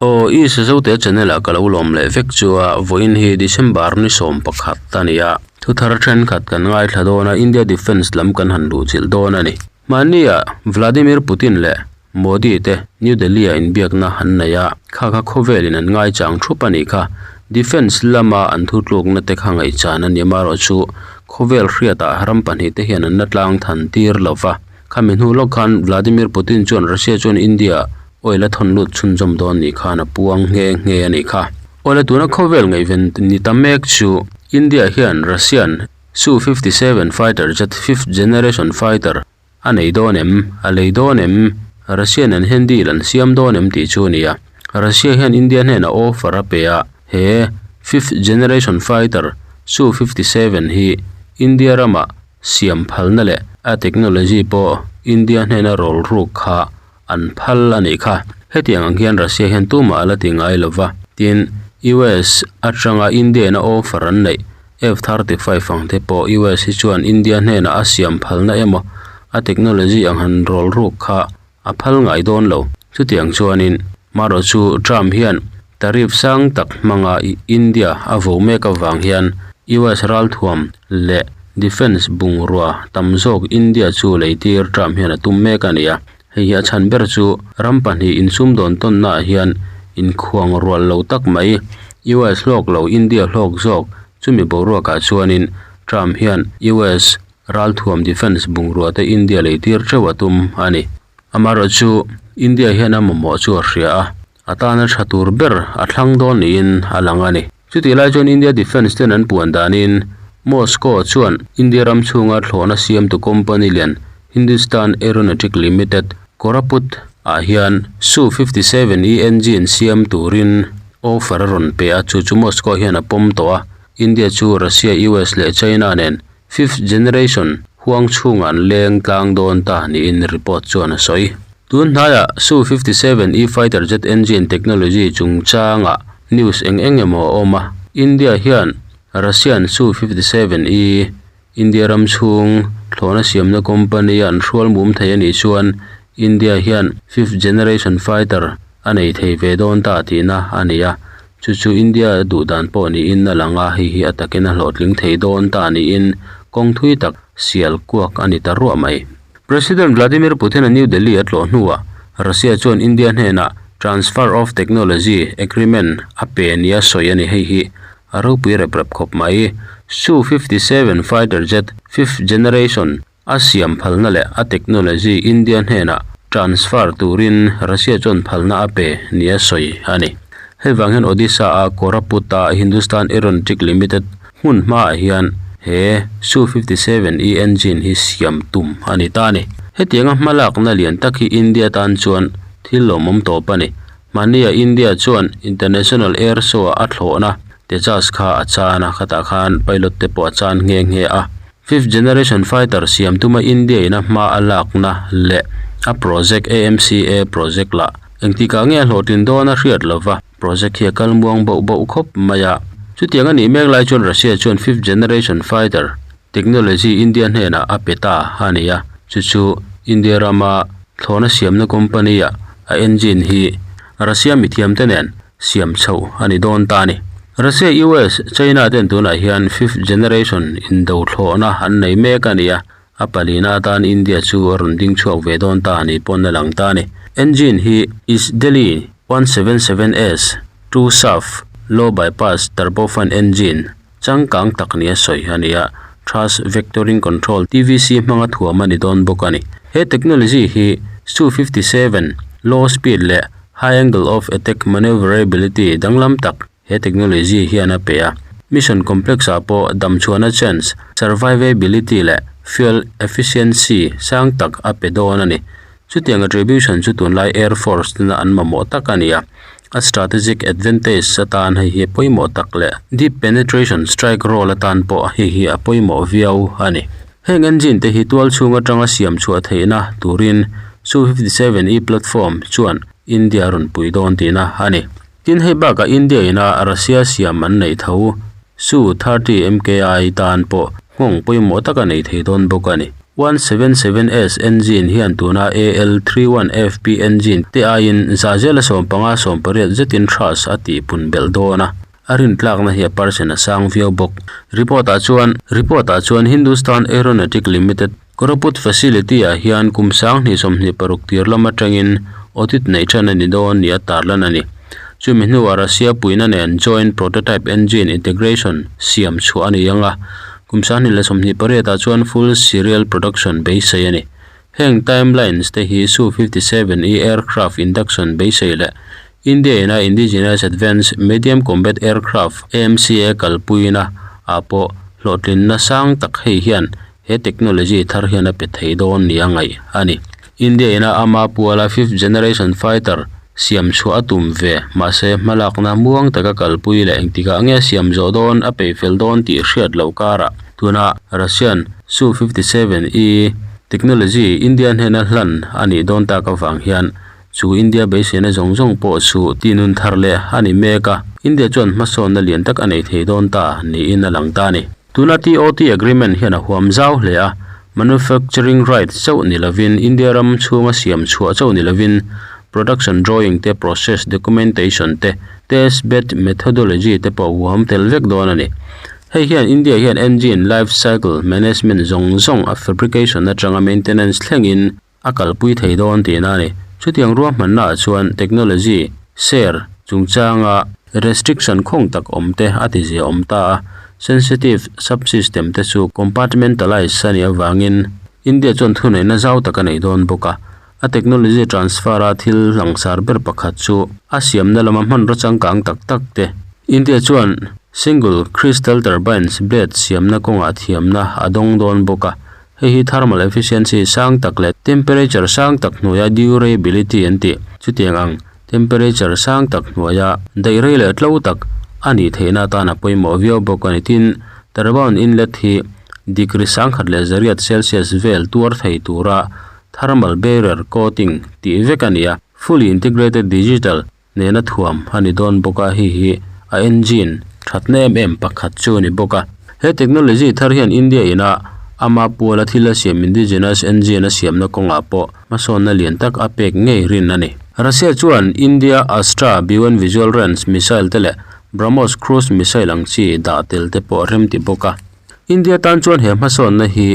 Aw i Sazote channel ah ka lo lawm leh vek chu a, vawiin hi December ni 11 a ni a, thuthar thenkhat kan ngaithla dawn a, India Defence lam kan han luhchilh dawn a ni. Mahni ah Vladimir Putin leh Modi te New Delhi ah inbiakna an nei a, kha kha khawvel in an ngaichang thup a nih kha. Defence lama an thutlukna te kha ngaihchan a ni amaherawhchu khawvel hriatah ram pahnih te hian an la tlang than tir lo va. Khami hnu lawk khan Vladimir Putin chuan Russia chuan India Oil a thawn lut chhunzawm dawn nih khan a puang nghe nghe a nih kha. Oil a tuna khawvel ngaihven ni ta mek chu India hian Russian Su 57 fighter jet fifth generation fighter a nei dawn em, a lei dawn em, Russia nen hian deal an siam dawn em tih chu a ni a. Russia hian India hnenah offer a pe a, he fifth generation fighter Su 57 hi India ramah siam phalna leh a technology pawh India hnena rawl ruk kha an phal a nih kha. Hetiang ang hian Russia hian tumah a la ti ngai lo va, tin US atanga India ina offer an neih F-35 ang te pawh US hi chuan India hnenah a siam phalna emaw a technology ang han rawl ruk kha a phal ngai dawn lo. Chutiang chuanin marawh chu Trump hian tariff sang tak hmanga India a vo mek avang hian US ralthuam leh defence bungrua tam zawk India chu leitir Trump hian a tum mek a ni a. Hei hi a chhan ber chu ram pahnih insumdawn tawnnaah hian inkhuang rual lo tak mai, US hlawk lo India hlawk zawk chumi boruakah chuanin Trump hian US ralthuam defence bungrua te India leitir teuh a tum a ni. Amaherawhchu India hian a mamawh chu a hria a, a tana tha tur ber a thlang dawn niin a lang a ni. Chutih lai chuan India Defence ten an puan danin Moscow chuan India ram chhunga thlawhna siamtu company lian Hindustan Aeronautic Limited, Koraput ah hian Su 57 E engine siam turin offer a rawn pe a, chu chu Moscow hian a pawm tawh a, India chu Russia, US leh China nen Fifth generation huang chhungah an leng tlang dawn ta niin report chuan a sawi. Tun hnaiah Su 57 E fighter jet engine technology chungchangah news eng eng emaw a awm a, India hian Russian Su 57 E India ram chhung thlawhna siamna company a an hrual mum thei a nih chuan India hian fifth generation fighter a nei thei ve dawn ta tihna a ni a. Chu chu India duh dan pawh niin a lang a, hei hi a takin a hlawhtling thei dawn ta niin kawng thui tak sial kuak a ni ta ruah mai. President Vladimir Putin-a New Delhi a tlawh hnuah Russia chuan India hnenah Transfer of Technology Agreement a pe nia sawi a ni. Hei hi a ropui rep rep khawp mai. Su 57 fighter jet fifth generation A siam phalna leh a technology India hnenah transfer turin Russia chuan phalna a pe nia sawi a ni. Hei vang hian Odisha a Koraput-a Hindustan Aeronautic Limited hmun hmaah hian he Su 57 E engine hi siam tum a ni ta a ni. Hetianga hmalakna lian tak hi India tan chuan thil lawmawm tawp a ni. Hmania India chuan International Air Show-ah a thlawhna Tejas kha a chan a, khatah khan pilot te pawh a chan nghe nghe a. Fifth Generation Fighter siam tuma India in a hma a lakna leh a project AMCA project lah engtikah nge a hlawhtlin dawn a hriat lova, project hi a kal muang bauh bauh khawp mai a. Chutiang a nih mek lai chuan Russia chuan Fifth Generation Fighter technology India hnenah a pe ta a ni a, chu chu India rama thlawhna siamna company ah a engine hi Russia mithiamte nen siam chhoh a ni dawn ta a ni. Russia, US, China ten tunah hian fifth generation indo thlawhna an nei mek a ni a, a palina atan India chu a rawn ding chhuak ve dawn ta a ni pawn a lang ta a ni. Engine hi Izdeli 177S two shaft low bypass turbofan engine changkang tak nia sawi a ni a, thrust vectoring control, TVC, hmanga thuam a ni dawn bawk a ni. He technology hi Su 57 low speed leh High angle of attack maneuverability danglam tak he technology hian a pe a. Mission complex ah pawh damchhuahna chance, survivability leh fuel efficiency sang tak a pe dawn a ni. Chutiang attribution chu tunlai Air Force tena an mamawh tak a ni a. A strategic advantage atan hei hi a pawimawh tak leh deep penetration strike role atan pawh hei hi a pawimawh viau a ni. Heng engine te hi tual chhung atanga siam chhuah theihna turin Su 57 E platform chuan India a rawn pui dawn tihna a ni. Tin, hei bakah India ina Russia siam an neih tho Su 30 MKI tan pawh nghawng pawimawh tak a nei thei dawn bawk a ni. 177S engine hian tuna AL-31FP engine te aiin zahzela 15 18 zetin thrust a tihpun belh dawn a, a rintlakna hi a percent a sang viau bawk. Report ah chuan Report ah chuan Hindustan Aeronautic Limited, Koraput facility ah hian kum 2026 tir lam atangin audit neih tan a ni dawn nia tarlan a ni. Chumi hnuah Russia puina nen joint prototype engine integration siam chhuah a ni ang a. Kum 2028 ah chuan full serial production beisei a ni. Heng timelines te hi Su-57E aircraft induction beisei leh India ina Indigenous Advanced Medium Combat Aircraft, AMCA, kalpuina ah pawh hlawhtlinna sang tak hei hian he technology thar hian a pe thei dawn nia ngaih a ni. India ina ama puala fifth generation fighter siam chhuah a tum ve, mahse hmalakna muang taka kalpui leh engtikah nge siam zawh dawn a peih fel dawn tih hriat loh karah tuna Russian Su-57E technology India hnena hlan a nih dawn tak avang hian chu India beiseina zawng zawng pawh chu tihnun thar leh a ni mek a, India chuan hmasawnna lian tak a nei thei dawn ta niin a lang ta a ni. Tuna TOT agreement hian a huam zau hle a, manufacturing rights chauh ni lovin India ram chhunga siam chhuah chauh ni lovin production drawing te, process documentation te, test bed methodology te pawh huam tel vek dawn a ni. Hei hian India hian engine life cycle management zawng zawng a fabrication atanga maintenance thlengin a kalpui thei dawn tihna a ni. Chutiang ruahmanna ah chuan technology share chungchanga restriction khawng tak awm te a ti zia awm ta a, sensitive subsystem te chu compartmentalize a nih avangin India chuan thuneihna zau tak a nei dawn bawk a. A technology transfer a thil langsar ber pakhat chu a siamna lama hmanraw changkang tak tak te. India chuan single crystal turbines blade siamna kawngah thiamna a dawng dawn bawk a. Hei hi thermal efficiency sang tak leh temperature sang tak hnuaia durability an tih. Chutiang ang temperature sang tak hnuaia daih rei leh tlo tak a nih theihna atan a pawimawh viau bawk a ni. Tin, turbine inlet hi degree 1100 Celsius vel tuar thei tura thermal barrier coating tih vek a ni a. Fully integrated digital nena thuam a ni dawn bawk a, hei hi a engine thatna em em pakhat chu a ni bawk a. He technology thar hian India ina ama puala thil a siam indigenous engine a siamna kawngah pawh hmasawnna lian tak a pek ngei rin a ni. Russia chuan India Astra B-1 Visual Range missile te leh BrahMos cruise missile ang chi dah tel te pawh a remti bawk a. India tan chuan he hmasawnna hi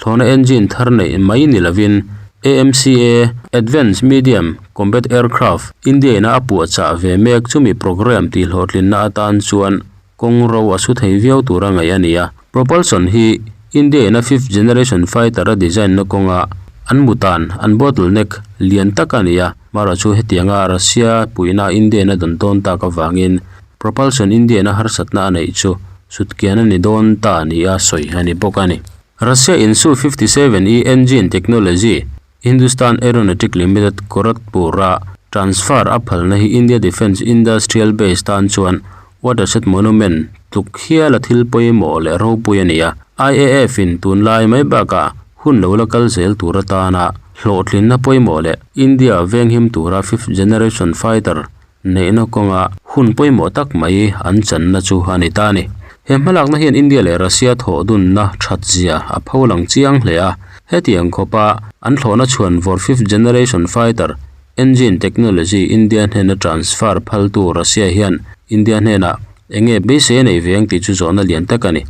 thlawhna engine thar neih mai ni lovin AMCA, Advanced Medium Combat Aircraft, India ina a puahchah ve mek chumi programme tihhlawhtlinna atan chuan kawng ro a su thei viau tura ngaih a ni a. Propulsion hi India ina fifth generation fighter a design na kawnga an mutan, an bottleneck, lian tak a ni a. Mara chu hetianga Russia puihna India ina dawn tawn tak avangin Propulsion India ina harsatna a neih chu sutkian a ni dawn ta nia sawi a ni bawk a ni. Russia in Su-57E engine technology Hindustan Aeronautic Limited Gorakhpur-a transfer a phalna hi India Defence Industrial Base tan chuan Watershed Monument tluk hiala thil pawimawh leh ropui a ni a. IAF in tunlai mai bakah hun lo la kal zel tur atana hlawhtlinna pawimawh leh India venghim tura fifth generation fighter Neihna kawnga hun pawimawh tak mai an channa chu a ni ta a ni. He hmalakna hian India leh Russia thawh dunna that zia a pho lang chiang hle a. Hetiang khawpa an thlawhna chhuan vawr fifth generation fighter engine technology India hnena transfer phaltu Russia hian India hnenah enge beisei a nei ve ang tih chu zawhna lian tak a ni.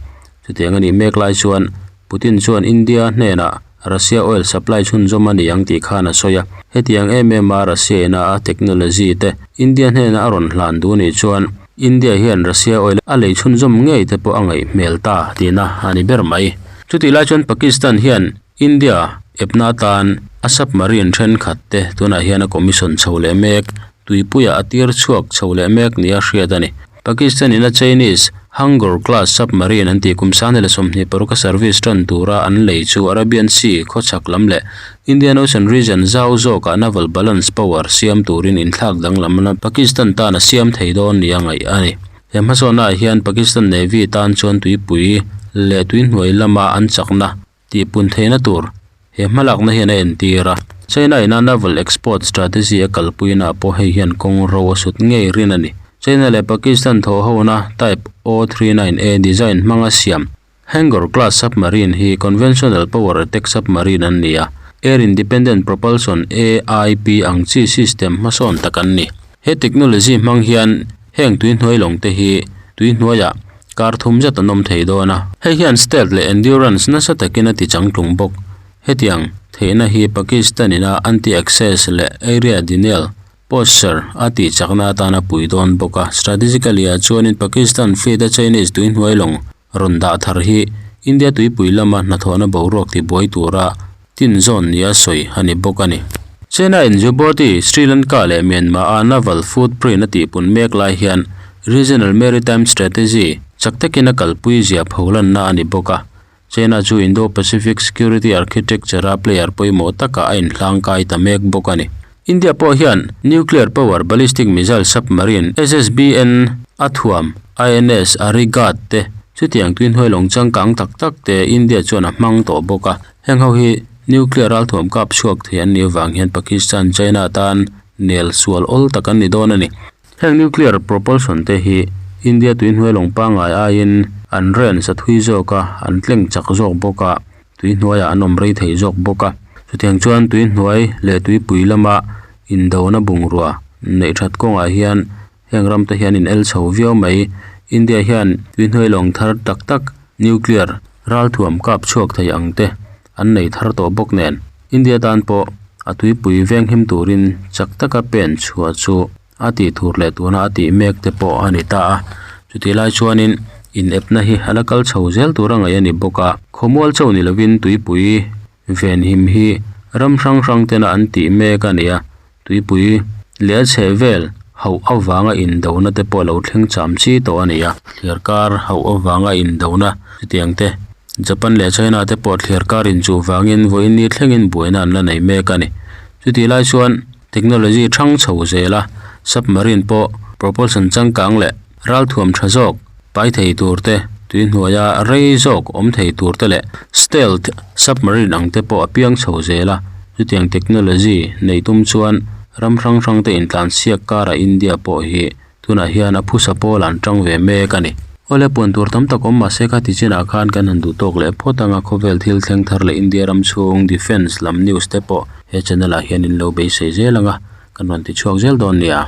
Chutiang a nih mek lai chuan Putin chuan India hnenah Russia oil supply chhunzawm a ni ang tih khan a sawi a. Hetiang em em a Russia ina a technology te India hnena a rawn hlan duh nih chuan India hian Russia oil a lei chhunzawm ngei te pawh a ngaih hmel ta tihna a ni ber mai. Chutih lai chuan Pakistan hian India epna atan a submarine thenkhat te tunah hian a commission chho leh mek. Tuipuiah a tir chhuak chho leh mek nia hriat a ni. Pakistan in a Chinese Hangor class submarine an tih kum 2026 a service tan tura an lei chu Arabian Sea khawchhak lam leh Indian Ocean region zau zawkah naval balance power siam turin inthlak danglamna Pakistan tan a siam thei dawn nia ngaih a ni. He hmasawnnaah hian Pakistan Navy tan chuan tuipui leh tuihnuai lama an chakna Tihpun theihna tur he hmalakna hian a entir a. China ina naval export strategy a kalpuina pawh hei hian kawng ro a sut ngei rin a ni. China leh Pakistan thawhhona Type O 39 A design hmanga siam. Hangor class submarine hi conventional power attack submarine an ni a, air independent propulsion, AIP, ang chi system hmasawn tak an ni. He technology hmang hian heng tuihnuai lawng te hi tuihnuaiah kar thum zet an awm thei dawn a. Hei hian stealth leh endurance nasa takin a ti changtlung bawk. Hetiang theihna hi Pakistan ina anti-access leh area denial posture a tih chakna atana pui dawn bawk a. Strategically ah chuanin Pakistan fleet a Chinese tuihnuai lawng rawn dah thar hi India tuipui lama hnathawhna boruak tibuai tura tin zawn nia sawi a ni bawk a ni. China in Djibouti, Sri Lanka leh Myanmar a naval footprint a tihpun mek lai hian regional maritime strategy chak takin a kalpui zia pholanna a ni bawk a. China chu Indo-Pacific security architecture a player pawimawh takah a inhlangkai ta mek bawk a ni. India pawh hian nuclear power ballistic missile submarine SSBN a thuam INS Arighaat te chutiang tuihnuai lawng changkang tak tak te India chuan a hmang tawh bawk a. Heng ho hi nuclear ralthuam kap chhuak thei an nih avang hian Pakistan, China tan nel sual awl tak an ni dawn a ni. Heng nuclear propulsion te hi India tuihnuai lawng pangngai aiin an range a thui zawk a, an tleng chak zawk bawk a. Tui hnuaiah an awm rei thei zawk bawk a, chutiang chuan tui hnuai leh tuipui lama indona bungrua neih that kawngah hian heng ram te hian in el chho viau mai. India hian tui hnuai lawng thar tak tak nuclear ralthuam kap chhuak thei ang te an nei thar tawh bawk nen India tan pawh a tuipui venghim turin chak taka pen chhuah chu A tih tur leh tuna a tih mek te pawh a ni ta a, chutih lai chuanin inepna hi a la kal chho zel tur a ngaih a ni bawk a. Khawmual chauh ni lovin tuipui venhim hi ram hrang hrang tena an tih mek a ni a, tuipui leh a chheh vel hauh avanga indona te pawh a lo thleng cham chi tawh a ni a. Thliar kar hauh avanga indona chutiang te Japan leh China te pawh thliar kar inchuh vangin vawiin ni thlengin buaina an la nei mek a ni. Chutih lai chuan. Technology thang chho zel a, submarine pawh propulsion changkang leh ralthuam tha zawk pai thei tur te, tui hnuaia rei zawk awm thei tur te leh stealth submarine ang te pawh a piang chho zel a. Chutiang technology neih tum chuan ram hrang hrang te intlansiak karah India pawh hi Tunah hian a phusa pawl an tang ve mek a ni. Awle puan tur tam tak awm mahse kha ti chinah khan kan han duh tawk leh phawt anga khawvel thil thleng thar leh India ram chhung defence lam news te pawh he channel ah hian in lo beisei zel anga kan rawn ti chhuak zel dawn nia.